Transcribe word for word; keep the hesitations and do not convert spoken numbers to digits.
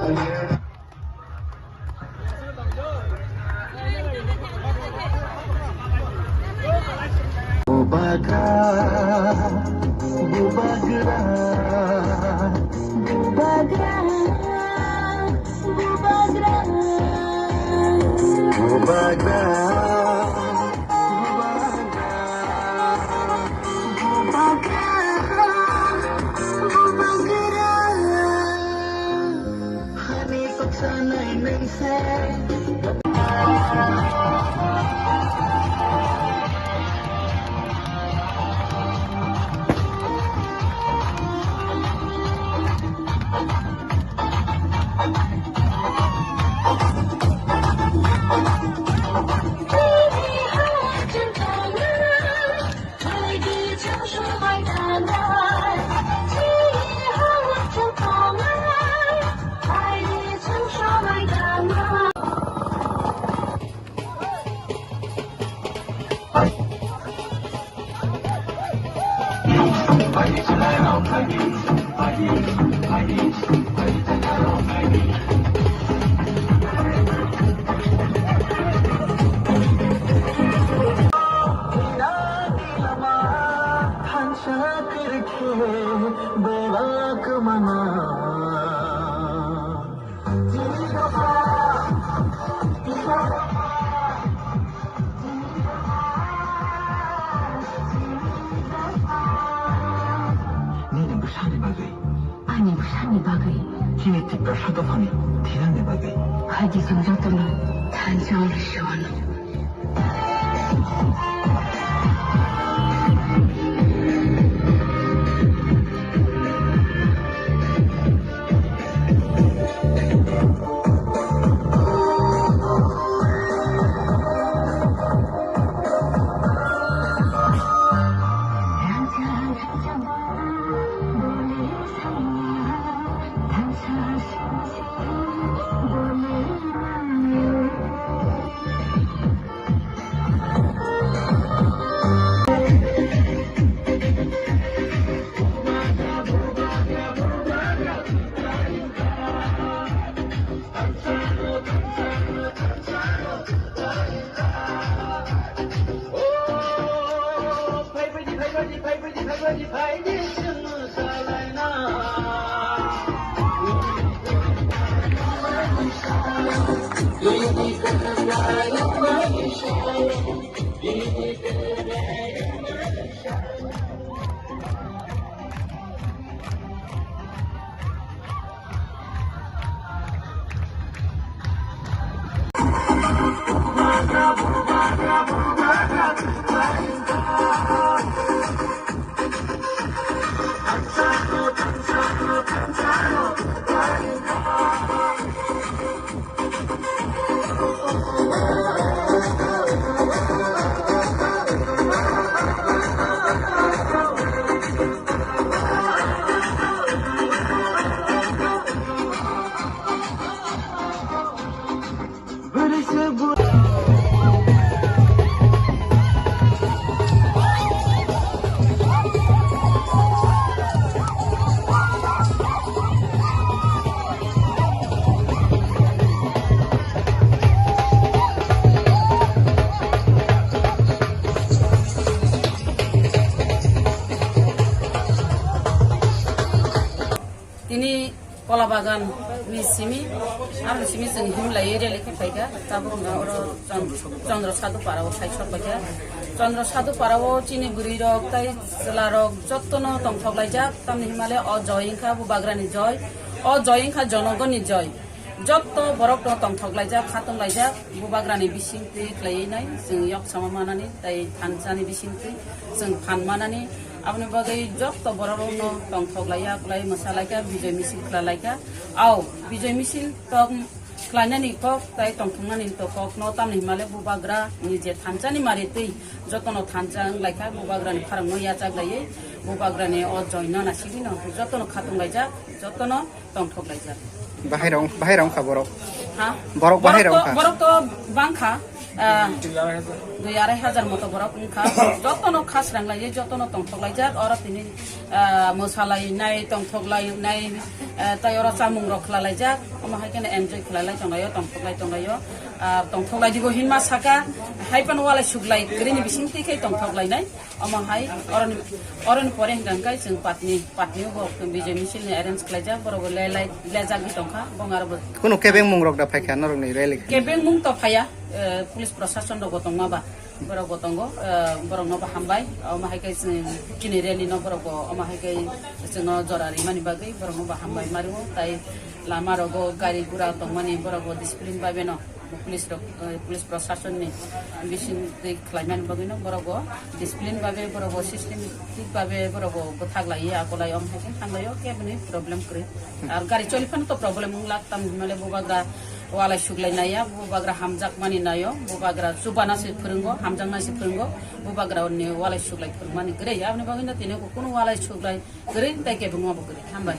Bubagra, bubagra, bubagra, bubagra, bubagra, bubagra, bubagra. Hani kok sanai nai se. Nini bwsani bagwi. Ani bwsani bagwi. Chini Tiprasa dophani thinangni bagwi. Phaidi chwng jotono thansa wngwi se wano. Tini Kola Bagan ni simi, aro simi chwng himlai rally khe phaikha, tabuk wngkha oro Chon-, Chandra Sadhu Para o khai sok paikha. Chandra Sadhu Para o chini bwrwi rok tai chwla rok jotto no tongthok laijak, tamni himale o joy wngkha Bubagra ni joy, o joy wngkha jonogon ni joy. Jotto borok no tongthok laijak, khatung laijak, Bubagra ni bising twi khlaiwi nai, chwng yok sama manani, tai thansa ni bising twi chwng phan manani. Aboni bagwi jotto borok rok no tongthok laiya, kwlai mwsa laikha, bijoi misil khwla laikha. Au, bijoi misil tok khlainani kok, tai tongthoknani to kok no tamni himale Bubagra ni je thansa ni mari twi jotto no thansa wng laikha, Bubagra ni pharang no yachak laiwi, Bubagra ni o joy no nasigwi no jotto no khatung laijak, jotto no tongthok laijak. Bahai rong, bahai rong kha borok. Ha? Borok bahai rong to, kha. Borok to bang kha. Ah, dui arai hajar moto borok wng kha. Jotono khasrang lai, jotono tongthok laijak. Oro tini Ah, mwsalainai, tongthoklainai, ah, tai oro chamung rok khlalaijak, omo hai kheno enjoy khlailai tonglaio, tongthoklai tonglaio. Ah, tongthoklai digo hinma saka, hai phano walai suklai kwrwini bisingtwi khe tongthoklainai. Omo hai oroni, oroni pore hwnkha khe chwng patni, patni bo bijoi misil ni arrange khlaijak, borok bo lelai, lejak di tongkha, bongaro bo. Kuno kebeng mung rok da phaikha norokni rally? Kebeng mung to phaiya, eh, police prosason rok bo tongma ba. Borok bo tongo, eh, borok no bo hambai. Omo hai khe chini, chini rally no borok bo, omo hai khe chwngno jora rimani bagwi borok no bo hambai mario. Tai lama rogo gari gura tongmani borok bo discipline babe no police rok, eh, police prosason ni bising twi khlaimani bagwi no borok bo discipline babe, borok bo systematic babe borok bo bwthak laiya, akolai omo hai khe thanglaio, keboni problem kwrwi. Ar gari choli phano to problem wng lak tam hinmale bubagra walai suklai naiya, bubagra hamjakmani naio, bubagra chubana se phwrwngo, hamjakna se phwrwngo, bubagra ni walai suklai phwrwngmani kwrwi. Aboni bagwi no tini kunu walai suklai kwrwi, tai kebengma bo kwrwi. Hambai.